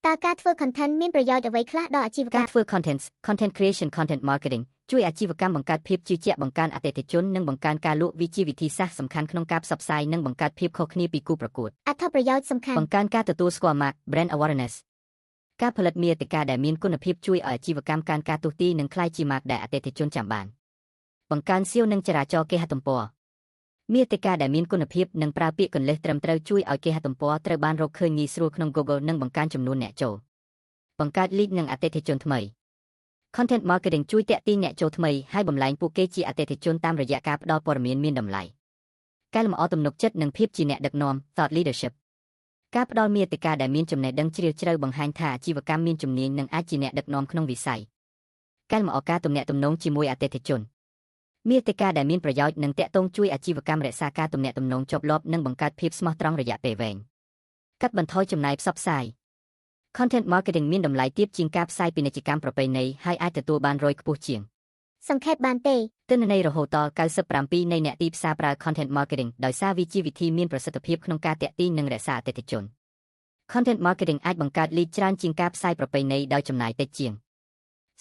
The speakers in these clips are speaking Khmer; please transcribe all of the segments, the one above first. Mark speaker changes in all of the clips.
Speaker 1: តើការធ្វើ content មានប្រយោជន៍អ្វីខ្លះដល់អាជីវ
Speaker 2: ការ
Speaker 1: កម្ម
Speaker 2: ធ្វើ content content creation content marketing ជួយអាជីវកម្មបង្កើតភាពជឿជាក់បង្កើនអតិថិជននិងបង្កើនការលក់វាជាវិធីសាស្ត្រសំខាន់ក្នុងការផ្សព្វផ្សាយនិងបង្កើតភាពខុសគ្នាពីគូប្រកួត
Speaker 1: អត្ថប្រយោជន៍សំខាន់
Speaker 2: បង្កើនការទទួលស្គាល់ម៉ាក brand awareness ការផលិតមាតិកាដែលមានគុណភាពជួយឲ្យអាជីវកម្មកើនការទស្សន៍ទាយនិងក្លាយជាម៉ាកដែលអតិថិជនចាំបានបង្កើន SEO និងចរាចរណ៍គេហទំព័រមាតិកាដែលមានគុណភាពនិងប្រើពាក្យគន្លឹះត្រឹមត្រូវជួយឲ្យគេហទំព័រត្រូវបានរកឃើញងាយស្រួលក្នុង Google និងបង្កើនចំនួនអ្នកចូលបង្កើត lead និងអតិថិជនថ្មី Content marketing ជួយទាក់ទាញអ្នកចូលថ្មីហើយបំលែងពួកគេជាអតិថិជនតាមរយៈការផ្ដល់ព័ត៌មានមានតម្លៃកែលម្អទំនុកចិត្តនិងភាពជាអ្នកដឹកនាំ thought leadership ការផ្ដល់មាតិកាដែលមានចំណេះដឹងជ្រាលជ្រៅបង្ហាញថាអាជីវកម្មមានជំនាញនិងអាចជាអ្នកដឹកនាំក្នុងវិស័យកែលម្អការទំនាក់ទំនងជាមួយអតិថិជនមាតិកាដែលមានប្រយោជន៍និងទាក់ទងជួយអាជីវកម្មរក្សាការទំនាក់ទំនងជាប់លាប់និងបង្កើតភាពស្មោះត្រង់រយៈពេលវែងកាត់បន្ថយចំណាយផ្សព្វផ្សាយ Content marketing មានតម្លៃទាបជាងការផ្សាយពាណិជ្ជកម្មប្រពៃណីហើយអាចទទួលបាន ROI ខ្ពស់ជាង
Speaker 1: សង្ខេបបានទេ
Speaker 2: ទិន្នន័យរហូតដល់97នៃអ្នកទីផ្សារប្រើ content marketing ដោយសារវាជាវិធីមានប្រសិទ្ធភាពក្នុងការទាក់ទាញនិងរក្សាអតិថិជន Content marketing អាចបង្កើត lead ច្រើនជាងការផ្សាយប្រពៃណីដោយចំណាយតិចជាង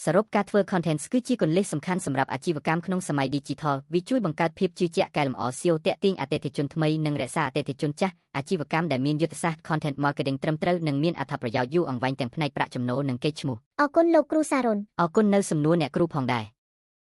Speaker 2: សរុបការធ្វើ content គឺជាគន្លឹះសំខាន់សម្រាប់អាជីវកម្មក្នុងសម័យ Digital វាជួយបង្កើតភាពជឿជាក់កែលម្អ SEO ទាក់ទាញអតិថិជនថ្មីនិងរក្សាអតិថិជនចាស់អាជីវកម្មដែលមានយុទ្ធសាស្ត្រ content marketing ត្រឹមត្រូវនិងមានអត្ថប្រយោជន៍យូរអង្វែងទាំងផ្នែកប្រាក់ចំណូលនិងកេរ្តិ៍ឈ្មោះ
Speaker 1: អរគុណលោកគ្រូសារុន
Speaker 2: អរគុណនៅសំណួរអ្នកគ្រូផងដែរ។